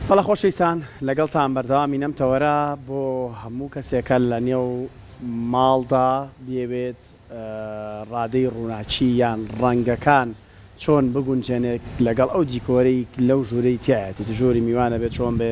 بەڵێ خۆشەویستان لەگەڵتان بەردەوامین ئەم تەوەرە بۆ هەموو کەسێکە لە نێو ماڵدا بیەوێت ڕادەی ڕووناکی یان ڕەنگەکان چۆن بگونجێنێت لەگەڵ ئەو دیکۆرەی لەو ژوورەی تیایەتی ژووری میوان ئەبێ چۆن بێ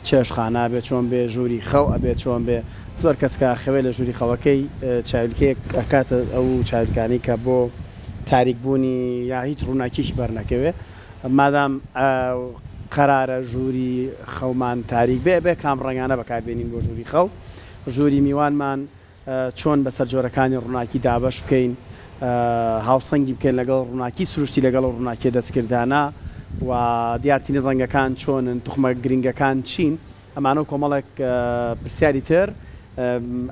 چێشتخانە ئەبێ چۆن بێ ژووری خەو ئەبێ چۆن بێ زۆر کەس کە ئەخەوێ لە ژووری خەوەکەی چاویلکەیەک ئەکاتە ئەو چاویلکانەی کە بۆ تاریک بوونی یا هیچ ڕووناکیەکی بەرنەکەوێ مادام قەرارە ژووری خەومان تاریک بێ ئەبێ کام ڕەنگانە بەکاربێنین بۆ ژووری خەو ژووری میوانمان چۆن بەسەر جۆرەکانی ڕووناکی دابەش بکەین، هاوسەنگی بکەین لەگەڵ ڕووناکی سروشتی لەگەڵ ئەو ڕووناکیە دەستکردانە و دیارترین ڕەنگەکان چۆنن، توخمە گرنگەکان چین، ئەمانە و کۆمەڵێک پرسیاری تر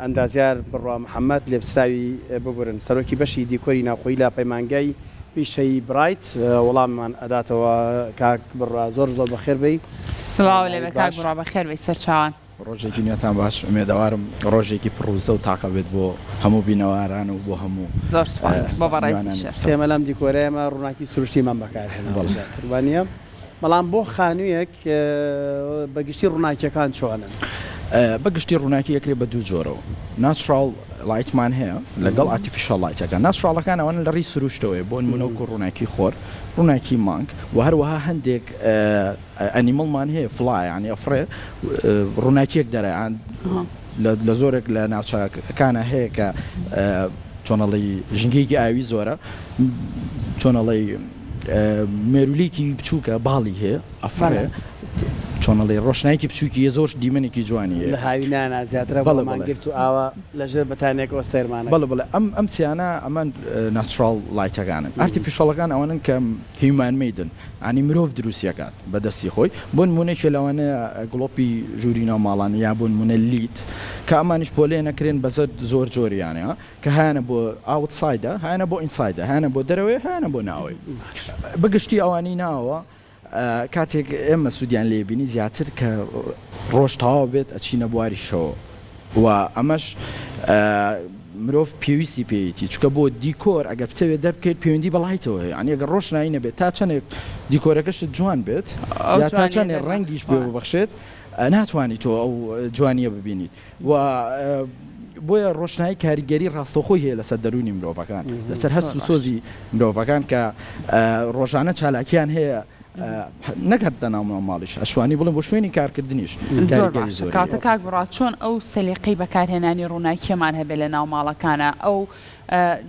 ئەندازیار بڕوا محەمەد لێپرسراوی ببورن سەرۆکی بەشی دیکۆری ناوخۆیی لە پەیمانگای پیشەیی برایت وەڵاممان ئەداتەوە. کاک بڕوا زۆر زۆر بەخێر بێی. سڵاو لێبێ کاک بڕوا بەخێر بێی سەرچاوان. ڕۆژێکی نوێتان باش ئومێدەوارم ڕۆژێکی پڕ وزە و تاقە بێت بۆ هەموو بینەواران و بۆ هەموو زۆر سوپاس بۆ بەڕێزیشت. ئێمە لەم دیکۆرە ئێمە ڕووناکی سروشتیمان بەکارهێناوە زیاتر وانیە؟ بەڵام بۆ خانوویەک بە گشتی ڕووناکیەکان چۆنن؟ بە گشتی ڕووناکی ئەکرێ بە دوو جۆرەوە natural light مان هەیە لەگەڵ artificial light ەکان natural ەکان ئەوانە لە ڕێی سروشتەوەیە بۆ نموونە وەکو ڕووناکی خۆر ڕووناکی مانگ و هەروەها هەندێک animal مان هەیە fly یانی ئەفڕێ ڕووناکیەک دەرە لە زۆرێک لە ناوچەکانە هەیە کە چۆنەڵی ژینگەیەکی ئاوی زۆرە چۆنەڵی مێروولێکی بچووکە باڵی هەیە ئەفڕێ چۆنەڵی ڕۆشنایکی بچووکی زۆر دیمەنێکی جوانی لە هاوینانە زیاترە بەڵێ گرت و ئاوا لەژێر بەتانیەکەوە سەیرمانە بەڵێ بەڵێ ئەم ئەم سیانە ئەمان natural light ەکانن artificial ەکان ئەوانن کە human made ن یانی مرۆڤ دروستی ئەکات بە دەستی خۆی بۆ نمونە کێ لەوانەیە گڵۆپی ژووری ناو ماڵان یا بۆ نمونە LED کە ئەمانیش پۆلێن ئەکرێن بەسەر زۆر جۆریانە کە هەیانە بۆ outside ە هەیانە بۆ inside ە هەیانە بۆ دەرەوەی هەیانە بۆ ناوەی بەگشتی ئەوانی ناوە کاتێک ئێمە سوودیان لێ بینی زیاتر کە ڕۆژ تەواو بێت ئەچینە بواری شەوە و ئەمەش مرۆڤ پێویستی پێیەتی چونکە بۆ دیکۆر ئەگەر بتەوێت دەربکەوێت پەیوەندی بە light ەوە هەیە یانی ئەگەر ڕۆشنایی نەبێت تا چەندێک دیکۆرەکەشت جوان بێت یا تا چەندێک ڕەنگیش پێ ببەخشێت ناتوانیت تۆ ئەو جوانیە ببینیت و بۆیە ڕۆشنایی کاریگەری ڕاستەوخۆی هەیە لەسەر دەروونی مرۆڤەکان لەسەر هەست و سۆزی مرۆڤەکان کە ڕۆژانە چالاکیان هەیە نەک هەر دەناو ماڵیش ئەشوانی بڵێم بۆ شوێنی کارکردنیش زۆر باشە کاتە کاک بڕا چۆن ئەو سەلیقەی بەکارهێنانی ڕووناکیەمان هەبێ لە ناو ماڵەکانا ئەو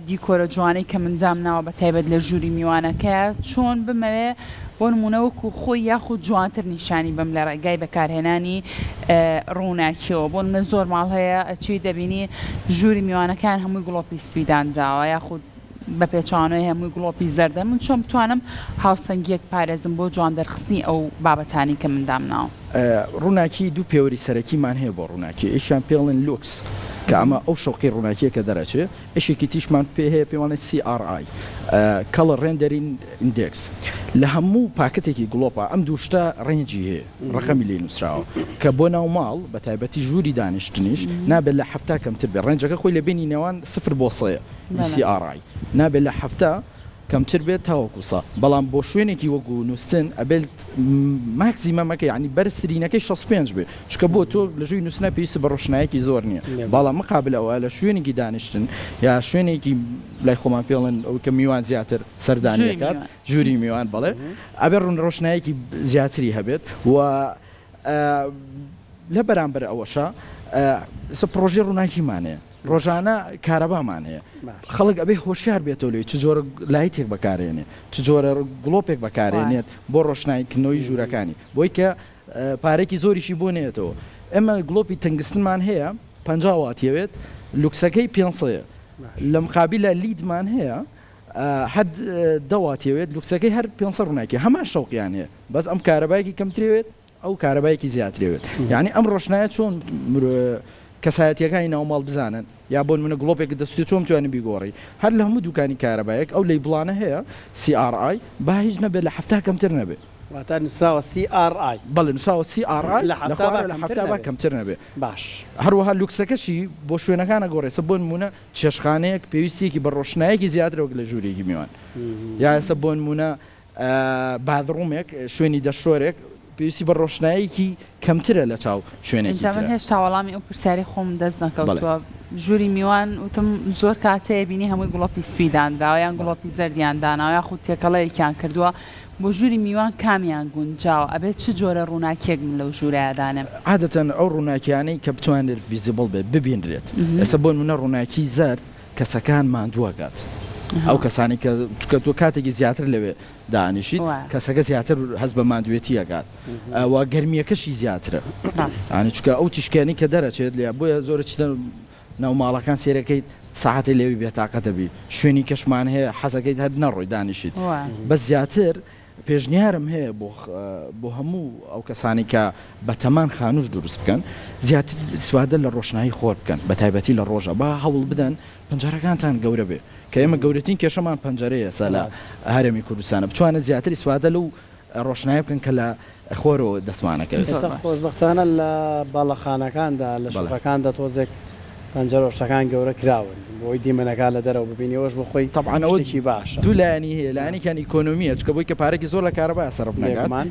دیکۆرە جوانەی کە من دامناوە بە تایبەت لە ژووری میوانەکەیا چۆن بمەوێ بۆ نموونە وەکو خۆی یاخود جوانتر نیشانی بەم لە ڕێگای بەکارهێنانی ڕووناکیەوە بۆ نمونە زۆر ماڵ هەیە ئەچی دەبینی ژووری میوانەکان هەمووی گڵۆپی سپی دانراوە یاخود بە پێچەوانەوەی هەمووی گڵۆپی زەردە، من چۆن بتوانم هاوسەنگییەک بپارێزم بۆ جوان دەرخستنی ئەو بابەتانەی کە من دامناوە؟ ڕووناکی دوو پێوەری سەرەکیمان هەیە بۆ ڕووناکی، یەکیان پێی ئەڵێن lux کە ئەمە ئەو شەوقی ڕووناکییە کە دەرئەچێ، یەکێکی تریشمان پێ هەیە پێی ئەڵێن CRI Color Rendering Index لە هەموو پاکەتێکی گڵۆپا ئەم دوو شتە range ی هەیە ڕەقەمی لێ نووسراوە کە بۆ ناو ماڵ بە تایبەتی ژووری دانیشتنیش نابێت لە 70 کەمتر بێت range ەکە خۆی لە بینی نێوان سفر بۆ سێیە CRI نابێت لە 70 کەمتر بێت تاوەکو سە بەڵام بۆ شوێنێکی وەکو نووستن ئەبێت maximum ەکە یانی بەرزترینەکەی 65 بێت چونکە بۆ تۆ لە ژووری نووستنا پێویست بە ڕۆشنایەکی زۆر نییە بەڵام مقابل ئەوە لە شوێنێکی دانیشتن یا شوێنێکی لای خۆمان پێڵێن ئەو کە میوان زیاتر سەردانی ئەکات ژووری میوان بەڵێ ئەبێ ڕوون ڕۆشنایەکی زیاتری هەبێت و لە بەرامبەر ئەوەشە ئێستا پڕۆژەی ڕووناکیمان هەیە ڕۆژانە کارەبامان هەیە خەڵک ئەبێ هۆشیار بێتەوە لەوەی چ جۆرە light ێک بەکارێنێ چ جۆرە گڵۆپێک بەکارێنێت بۆ ڕۆشناییکردنەوەی ژوورەکانی بۆی کە پارێکی زۆریشی بۆ نێتەوە ئێمە گڵۆپی تەنگستنمان هەیە 50 واتیەوێت lux ەکەی 500 لە مقابلە LED مان هەیە هەر دە واتیەوێت lux ەکەی هەر 500 ڕووناکی هەمان شەوقیان هەیە بەس ئەم کارەبایەکی کەمترێوێت ئەو کارەبایەکی زیاترەوێت یعنی ئەم ڕۆشنایە چۆن کەسایەتیەکانی ناوماڵ بزانن یا بۆ نمونە گڵۆپێکت دەسوتێ چۆن بتوانی بیگۆڕی هەر لە هەموو دوکانی کارەبایەک ئەو label انە هەیە CRI با هیچ نەبێت لە 70 کەمتر نەبێت. واتە نوسراوە CRI. بەڵێ نوسراوە CRI لە لە خوارەوە لە 70 با کەمتر نەبێ. باش. هەروەها lux ەکەشی بۆ شوێنەکان ئەگۆڕێ سە بۆ نمونە چێشتخانەیەک پێویستیەکی بە ڕۆشنایەکی زیاترە وەک لە ژوورێکی میوان یا ئێستا بۆ نمونە bathroom ێک شوێنی دەستشۆرێک. پێویستی بە ڕۆشناییەکی کەمترە لە چاو شوێنێکی ئینجا من ترە. هێشتا وەڵامی ئەو پرسیارەی خۆمم دەست بەڵێ. نەکەوتووە ژووری میوان وتم زۆر کات هەیە بینی هەمووی گڵۆپی سپی دانراوە یان گڵۆپی زەردیان داناوە یاخود تێکەڵەیەکیان کردووە بۆ ژووری میوان کامیان گونجاوە ئەبێت چ جۆرە ڕووناکیەک من لەو ژوورەیا دانێم؟ عادەتەن ئەو ڕووناکیانەی کە بتوانرێت visible بێت ببینرێت ئێستا بۆ نموونە ڕووناکی زەرد کەسەکان ماندوو ئەکات ئەو کەسانەی کە چونکە تۆ کاتێکی زیاتر لەوێ دانیشیت کەسەکە زیاتر هەست بە ماندوێتی ئەکات و گەرمیەکەشی زیاترە ینی چونکە ئەو تیشکیانی کە دەرەچێت لێ بۆیە زۆرە چیتە ناو ماڵەکان سێرەکەیت ساعتێ لێوی بێتاقەت دەبی شوێنی کەشمان هەیە حەزەکەیت هەر نەڕۆی دانیشیت بەس زیاتر پێشنیارم هەیە بۆ بۆ هەموو ئەو کەسانی کە بەتەمان خانوش دروست بکەن زیاتر ئیسفادە لە ڕۆشنایی خۆر بکەن بە تایبەتی لە ڕۆژە با هەوڵ بدەن پەنجەرەکانتان گەورە بێ کە ئێمە گەورەترین کێشەمان پەنجەرەیە ئێستا لە هەرێمی کوردستانە بتوانن زیاتر ئیسفادە لەو ڕۆشنایە بکەن کە لە خۆرەوە دەستمانەکەوێت. ئێستا خۆشبەختانە لە باڵەخانەکاندا لە شوقەکاندا تۆزێک پەنجەرە و شتەکان گەورە کراون بۆی دیمەنەکان لە دەرەوە ببینی ئەوەش بۆ خۆی تەبعەن ئەوە شتێکی باشە. دوو لایەنی هەیە لایەنێکیان ئیکۆنۆمییە چونکە بۆی کە پارەیەکی زۆر لە کارەبا سەرف نەکات بێگومان.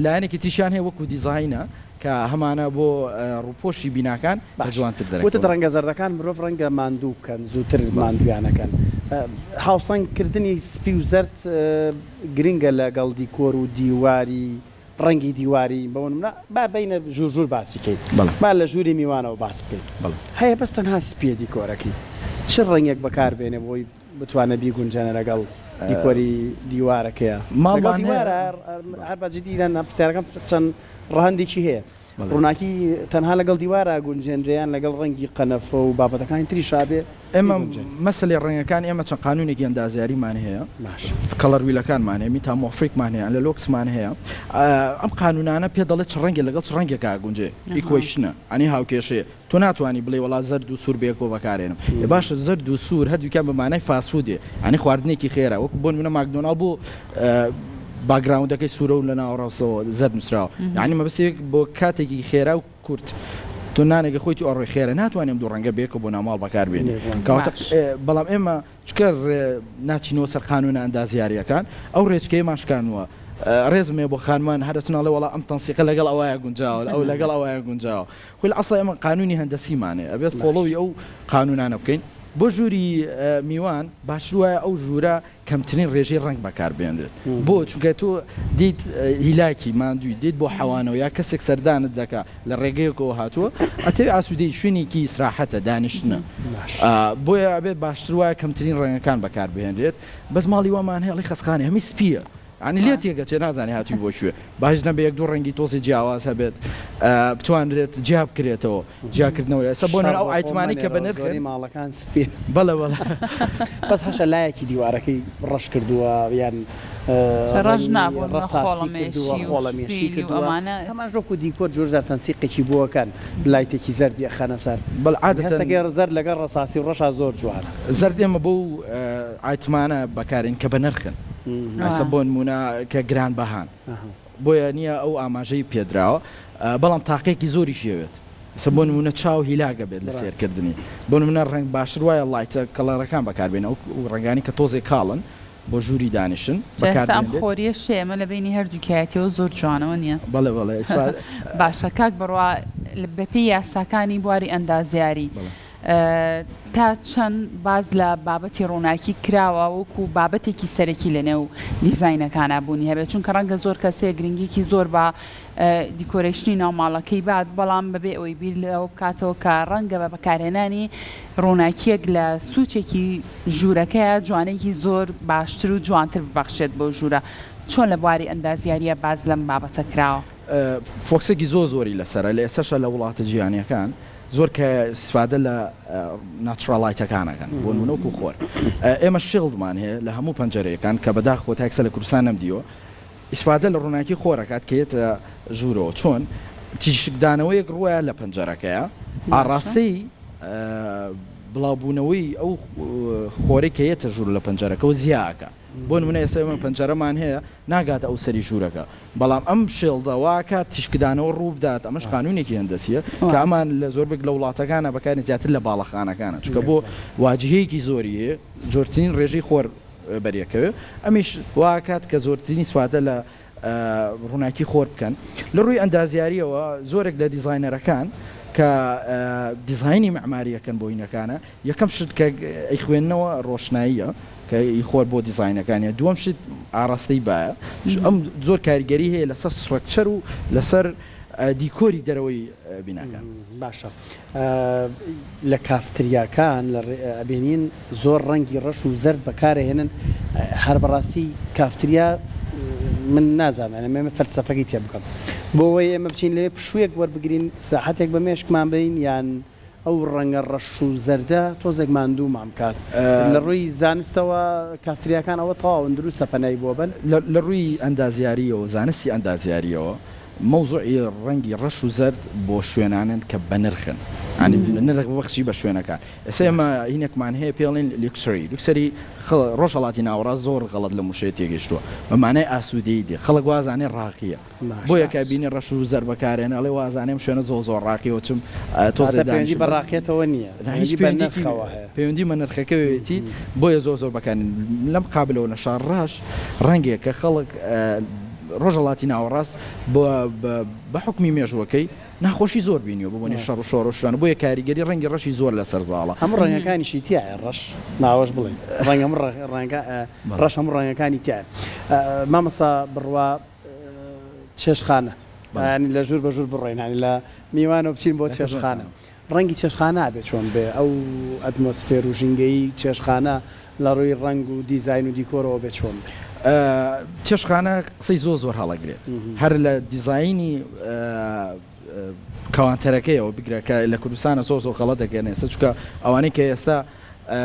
لایەنێکی تریشیان هەیە وەکو دیزاینە کە هەمانە بۆ ڕووپۆشی بیناکان کە باشە جوانتر وتت دەرەکەون. ڕەنگە زەردەکان مرۆڤ ڕەنگە ماندوو بکەن زووتر ماندوویانەکەن هاوسەنگ کردنی سپی و زەرد گرنگە لەگەڵ دیکۆر و دیواری ڕەنگی دیواری بۆ نمونە با بینە ژوور ژوور باسی کەین بەڵێ. با لە ژووری میوانەوە باس بکەین بەڵێ. هەیە بەس تەنها سپیە دیکۆرەکەی چ ڕەنگێک بەکار بێنێ بۆی بتوانێ بیگونجێنێ لەگەڵ دیکۆری دیوارەکەیا لەگەڵ ماڵمان هەیە دیوارە هەر بە جدی نا پرسیارەکەم چەند ڕەهەندێکی هەیە بەڵێ. ڕووناکی تەنها لەگەڵ دیوارا گونجێنرێ یان لەگەڵ ڕەنگی قەنەفە و بابەتەکانی تریشا بێ ئێمە بیگونجێن؟ مەسەلەی ڕەنگەکان ئێمە چەند قانوونێکی ئەندازیاریمان هەیە باشە. color wheel ەکانمان هەیە metamorphic مان هەیە analogous مان هەیە ئەم قانوونانە پێ دەڵێ چ ڕەنگێ لەگەڵ چ ڕەنگێکا ئەگونجێ equation ە یانی هاوکێشەیە تۆ ناتوانی بڵێی وەڵا زەرد و سوور بەیەکەوە بەکارێنم ئێ باشە زەرد و سوور هەردووکیان بە مانای fast food ێ یانی خواردنێکی خێرا وەکو بۆ نمونە ماکدۆناڵ بۆ background ەکەی سوورە و لە ناوەڕاستەوە زەرد نووسراوە یانی مەبەستێک بۆ کاتێکی خێرا و کورت تۆ نانێکە خۆی تو ئەڕۆی خێرە ناتوانێت ئەم دوو ڕەنگە بەیەکەوە بۆ ناوماڵ بەکاربێنی کەواتە بەڵام ئێمە چونکە ناچینەوە سەر قانونە ئەندازیارییەکان، ئەو ڕێچکەیەمان شکاندووە. ڕێزم هەیە بۆ خانمان هەر ئەچن ئەڵێ وەڵا ئەم تەنسیقە لەگەڵ ئەوایە گونجاوە، ئەو لەگەڵ ئەوایە گونجاوە. خۆی لە ئەسڵا ئێمە قانونی هەندەسیمان هەیە، ئەبێت follow ی ئەو قانونانە بکەین. بۆ ژووری میوان باشتر وایە ئەو ژوورە کەمترین ڕێژەی ڕەنگ بەکار بهێنرێت. بۆ؟ چونکە تۆ دێیت هیلاکی، ماندووی، دێیت بۆ حەوانەوە یا کەسێک سەردانت دەکا، لە ڕێگەیەکەوە هاتووە ئەتەوێ ئاسوودەی شوێنێکی ئیسراحەتە دانیشتنە بۆیە ئەبێت باشتر وایە کەمترین ڕەنگەکان بەکار بهێنرێت بەس ماڵی وامان هەیە ئەڵێی خەسخانەیە هەمی سپییە یانی لێت تێگەچێ نازانێ هاتووی بۆ کوێ باش نەبێ یەک دوو ڕەنگی تۆزێ جیاواز هەبێت بتوانرێت جیا بکرێتەوە جیاکردنەوەی ئێستا بۆ نموونە ئەو item انەی کە بە نرخن ماڵەکان سپیە بەڵێ بەڵێ بەس هەشە لایەکی دیوارەکەی ڕەش کردووە یان ڕەش نا بۆ نمونە ڕەساسی کردووە خۆڵەمێشی و خۆڵەمێشی فیلی و کردووە ئەمانە هەمان وەکو دیکۆر جۆر جار تەنسیقێکی بۆ ئەکەن light ێکی زەردی ئەخەنە سەر بەڵێ عادەتەن هەستەکەی زەرد لەگەڵ ڕەساسی و ڕەشا زۆر جوانە. زەرد ئێمە بەو item انە بەکارێن کە بەنرخن ئێستا بۆ نمونە کە گران بەهان بۆیە نییە ئەو ئاماژەی پێدراوە بەڵام تاقێکی زۆریشی ئەوێت ئێستا بۆ نمونە چاو هیلاکە بێت لە سێرکردنی بۆ نمونە ڕەنگ باشتر وایە light ە color ەکان بەکاربێن ئەو ڕەنگانی کە تۆزێک کاڵن بۆ ژووری دانیشتن جا بەکار ئێستا ئەم بهێنرێت. خۆریە شێ ئەمە لە بەینی هەردووکیایەتیەوە زۆر جوانە وەنیە؟ بەڵێ بەڵێ ئێستا باشە کاک بڕوا بەپێی یاساکانی بواری ئەندازیاری بەڵێ. تا چەند باس لە بابەتی ڕووناکی کراوە وەکو بابەتێکی سەرەکی لە نێو دیزاینەکانا بوونی هەبێت چونکە ڕەنگە زۆر کەس هەیە گرنگیەکی زۆر بە decoration ی ناو ماڵەکەی بات بەڵام بەبێ ئەوەی بیر لەوە بکاتەوە کە ڕەنگە بە بەکارهێنانی ڕووناکیەک لە سوچێکی ژوورەکەیا جوانێکی زۆر باشتر و جوانتر ببەخشێت بەو ژوورە چۆن لە بواری ئەندازیاریە باس لەم بابەتە کراوە؟ focus ێکی زۆر زۆری لەسەرە لە ئێستاشا لە وڵاتە جیهانیەکان زۆر کە ئیسفادە لە natural light ەکان ئەکەن بۆ نمونە وەکو خۆر ئێمە shield مان هەیە لە هەموو پەنجەرەیەکان کە بەداخەوە تا ئێستا لە کوردستان نەمدیوە ئیسفادە لە ڕووناکی خۆر ئەکات کە یەتە ژوورەوە چۆن تیشکدانەوەیەک ڕووە لە پەنجەرەکەیە ئاڕاستەی بڵاوبوونەوەی ئەو خۆرەی کە یەتە ژوور لە پەنجەرەکەوە زیا ئەکا بۆ نمونە ئێستا ئێمە پەنجەرەمان هەیە ناگاتە ئەو سەری ژوورەکە بەڵام ئەم shield ە واکات تیشکدانەوە ڕووبدات ئەمەش قانونێکی هەندەسیە کە ئەمان لە زۆربێک لە وڵاتەکانە بەکاری زیاتر لە باڵەخانەکانە چونکە بۆ واجهەیەکی زۆری هەیە زۆرترین ڕێژەی خۆر بەریەکەوێ ئەمیش واکات کە زۆرترین ئیسفادە لە. ڕووناکی خۆر بکەن. لە ڕووی ئەندازیارییەوە زۆرێک لە دیزاینەرەکان کە دیزاینی مەعماری ئەکەن بۆ هینەکانە یەکەم شت کە ئەیخوێننەوە ڕۆشناییە کە ئی خۆر بۆ دیزاینەکانیە، دووەم شت ئاڕاستەی بایە، ئەم زۆر کاریگەری هەیە لەسەر structure و لەسەر دیکۆری دەرەوەی بیناکان. باشە لە کافتریاکان ئەبینین زۆر ڕەنگی ڕەش و زەرد بەکارئەهێنن هەر بەڕاستی کافتریا من نازانم یانی ئەمەوێ فەلسەفەکەی تێبگەم بۆ ئەوەی ئێمە بچین لەوێ پشوویەک وەربگرین ئیسراحەتێک بە مێشکمان بەین یان ئەو ڕەنگە ڕەش و زەردە تۆزێک ماندوومان بکات لە ڕووی زانستەوە کافتریاکان ئەوە تەواون دروستە پەنای بۆ بەن. لە ڕووی ئەندازیارییەوە زانستی ئەندازیارییەوە مەوزوعی ڕەنگی ڕەش و زەرد بۆ شوێنانن کە بەنرخن یانی نرخ ببەخشی بە شوێنەکان ئێستا ئێمە هینێکمان هەیە پێی ئەڵێن luxury luxury ڕۆژهەڵاتی ناوەڕاست زۆر غەڵەت لەم وشەیە تێگەیشتووە بە مانای ئاسوودەیی دێ خەڵک وازانێ ڕاقییە بۆیە کە بینی ڕەش و زەرد بەکارێنێ ئەڵێ وازانێ ئەم شوێنە زۆر زۆر ڕاقییە چم تۆزێ واتە پەیوەندی دانیشم بە بەس ڕاقیەتەوە نییە نا هیچ پەیوەندی بە پەیوەندیکی نرخەوە هەیە. پەیوەندی بە نرخەکەوەیەتی بۆیە زۆر زۆر بەکارێن لەم قابلەوە لە شار ڕەش ڕەنگێک کە خەڵک ڕۆژهەڵاتی ناوەڕاست بە حوکمی مێژووەکەی ناخۆشی زۆر بینیوە بە بۆنەی شەڕ و شۆڕ و شتان بۆیە کاریگەری ڕەنگی ڕەشی زۆر لەسەر زاڵە. هەموو ڕەنگەکانیشی تیایە ڕەش ناوەش بڵێین ڕەنگ هەموو ڕەنگە ڕەش هەموو ڕەنگەکانی تیایە مامۆستا بڕوا چێشتخانە یانی لە ژوور بە ژوور بڕۆین یانی لە میوانەوە بچین بۆ چێشتخانە ڕەنگی چێشتخانە ئەبێ چۆن بێ؟ ئەو ئەتمۆسفێر و ژینگەی چێشتخانە لە ڕووی ڕەنگ و دیزاین و دیکۆرەوە بێ چۆن بێ؟ چێشتخانە قسەی زۆر زۆر هەڵەگرێت هەر لە دیزاینی counter ەکەیەوە بگرە کە لە کوردستانە زۆر زۆر غەڵەت دەکەن ئێستا چونکە ئەوانەی کە ئێستا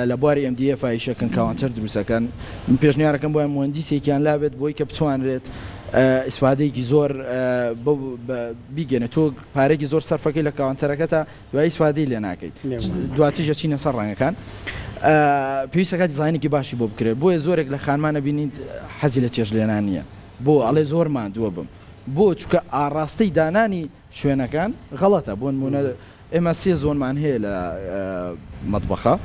لە بواری MDF ئیشەکەن counter دروستەکەن من پێشنیارەکەم بۆیان موهەندیسێکیان لابێت بۆی کە بتوانرێت ئیسفادەیەکی زۆر بیگەنێت تۆ پارەیەکی زۆر سەرفەکەی لە counter ەکەتا دوای ئیسفادەی لێ ناکەیت دواتریش ئەچینە سەر ڕەنگەکان پێویستەکە دیزاینێکی باشی بۆ بکرێت بۆیە زۆرێک لە خانمانە بینیت حەزی لە چێژ لێنان نییە بۆ ئەڵێ زۆر ماندووە بم بۆ چونکە ئاڕاستەی دانانی شوێنەکان غەڵەتە بۆ نمونە ئێمە سێ zone مان هەیە لە مەتبەخە،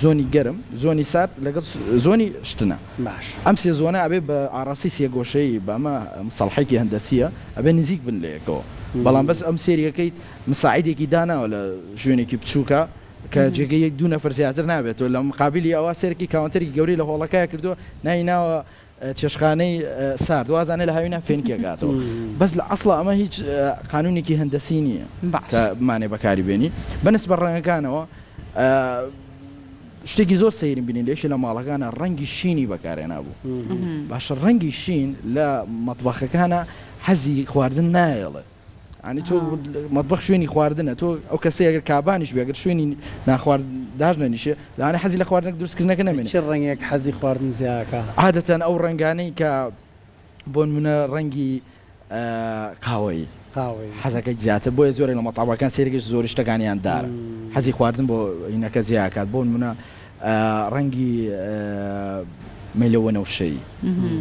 zone ی گەرم، zone ی سارد لەگەڵ zone ی شتنە. باش. ئەم سێ zone ە ئەبێ بە ئاڕاستەی سێگۆشەیی، بە ئەمە مستەڵحێکی هەندەسییە، ئەبێ نزیک بن لە یەکەوە. بەڵام بەس ئەم سێریەکەیت مساعیدێکی داناوە لە شوێنێکی بچووکا کە جێگەی یەک دوو نەفەر زیاتر نابێتەوە، لە مقابیلی ئەوە سێرەکی counter ێکی گەورەی لە هۆڵەکەیا کردووە ناوی ناوە چێشتخانەی سارد وازانێ لە هاوینا فێنکی ئەکاتەوە بەس لە ئەسڵا ئەمە هیچ قانونێکی هەندەسی نییە کە بمانێ بەکاری بێنی بەنسبە ڕەنگەکانەوە شتێکی زۆر سەیرم بینی لێشی لە ماڵەکانە ڕەنگی شینی بەکارێنا بوو باشە ڕەنگی شین لە مەتبەخەکانە حەزی خواردن نایەڵێ یانی تۆ مەتبەخ شوێنی خواردنە تۆ ئەو کەسەی ئەگەر کابانیش بێ ئەگەر شوێنی ناخوارد داش نەنیشێ لەوانەیە حەزی لە خواردنەکە دروستکردنەکە نەمێنێ. چ ڕەنگێک حەزی خواردن زیاکا؟ عادەتەن ئەو ڕەنگانەی کە بۆ نمونە ڕەنگی قاوەیی قاوەیی حەزەکەی زیاتر بۆیە زۆرێک لە مەتعەمەکان سەیرەکەی زۆری شتەکانیان دارە حەزی خواردن بۆ هینەکە زیاکات بۆ نمونە ڕەنگی مەیلەوەنەوشەیی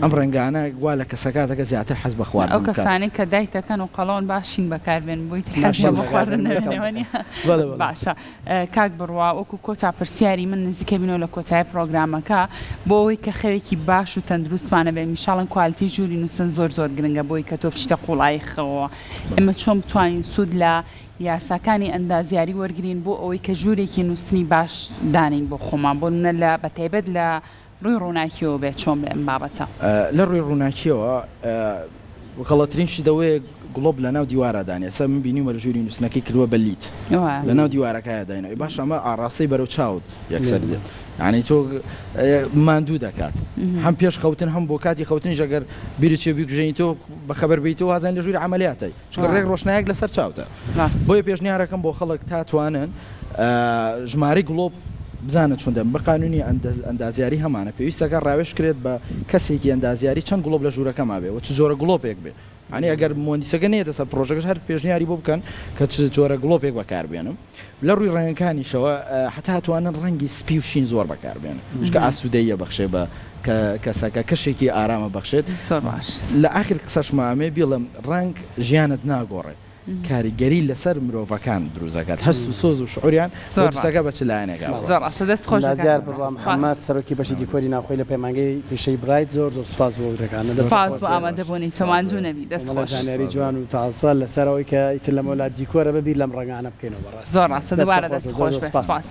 ئەم ڕەنگانە وا لە کەسەکە دەکات زیاتر حەز بە خواردن ئەو کەسانەی کە diet ەکەن و قەڵەون با شین بەکار بێن بۆی تر حەزیان بە خواردن نەمێنێ وەنیە؟ باشە کاک بڕوا وەکو کۆتا پرسیاری من نزیکە بینەوە لە کۆتایی پرۆگرامەکە بۆ ئەوەی کە خەوێکی باش و تەندروستمان هەبێ میشاڵن quality ژووری نووستن زۆر زۆر گرنگە بۆی کە تۆ بچیتە قوڵایی خەوەوە ئێمە چۆن بتوانین سوود لە یاساکانی ئەندازیاری وەرگرین بۆ ئەوەی کە ژوورێکی نووستنی باش دانێین بۆ خۆمان بۆ نمونە لە بەتایبەت لە ڕووی ڕووناکیەوە بێت چۆن بێ ئەم بابەتە؟ لە ڕووی ڕووناکیەوە غەڵەترین شت ئەوەیە گڵۆپ لە ناو دیوارا دانێ ئێستا من بینیومە لە ژووری نووستنەکەی کردووە بە LED لە ناو دیوارەکەیا دایناوە ئەی باشە ئەمە ئاڕاستەی بەرەو چاوت یەکسەر دێت یانی تۆ ماندوو دەکات هەم پێش خەوتن هەم بۆ کاتی خەوتنیش ئەگەر بیرت چێ بیکوژێنی تۆ بەخەبەر بیتەوە وازانی لە ژووری عەمەلیاتای چونکە ڕێک ڕۆشنایەک لەسەر چاوتە. بۆیە پێشنیارەکەم بۆ خەڵک تا توانن ژمارەی گڵۆپ بزانن چۆن دەبن بە قانونی ئەندازیاری هەمانە پێویستەکە ڕاوێژ کرێت بە کەسێکی ئەندازیاری چەند گڵۆپ لە ژوورەکەما بێ و چ جۆرە گڵۆپێک بێ یانی ئەگەر موەندیسەکە نەیەتە سەر پڕۆژەکەش هەر پێشنیاری بۆ بکەن کە چ جۆرە گڵۆپێک بەکاربێنم. لە ڕووی ڕەنگەکانیشەوە هەتا ئەتوانن ڕەنگی سپی و شین زۆر بەکاربێنن چونکە ئاسوودەییە بەخشێ بە کەسەکە کەشێکی ئارامە بەخشێت. زۆر باش. لە ئاخر قسەشما ئەمەوێ بیڵێم ڕەنگ ژیانت ناگۆڕێت. کاریگەری لەسەر مرۆڤەکان دروست دەکات هەست و سۆز و شعوریان بۆ دروستەکە بە چ لایەنێکا بڕوات. زۆر ڕاستە دەست خۆش بێ کاک ئەندازیار بڕوا بڕوا سپاس. محەمەد سەرۆکی بەشی دیکۆری ناوخۆی لە پەیمانگەی پیشەی برایت زۆر زۆر سوپاس بۆ وتەکانت دەست سپاس خۆش بۆ بێ. ئامادەبوونی تۆ ماندوو نەبی دەست کۆمەڵێ خۆش. زانیاری جوان و تازە لەسەر ئەوەی کە ئیتر لەمەولا دیکۆرە بە بیر لەم ڕەنگانە بکەینەوە بەڕاستی زۆر ڕاستە دەستت دووبارە خۆش دەست بێ زۆر خۆش زۆر بێ سوپاس. سپاس.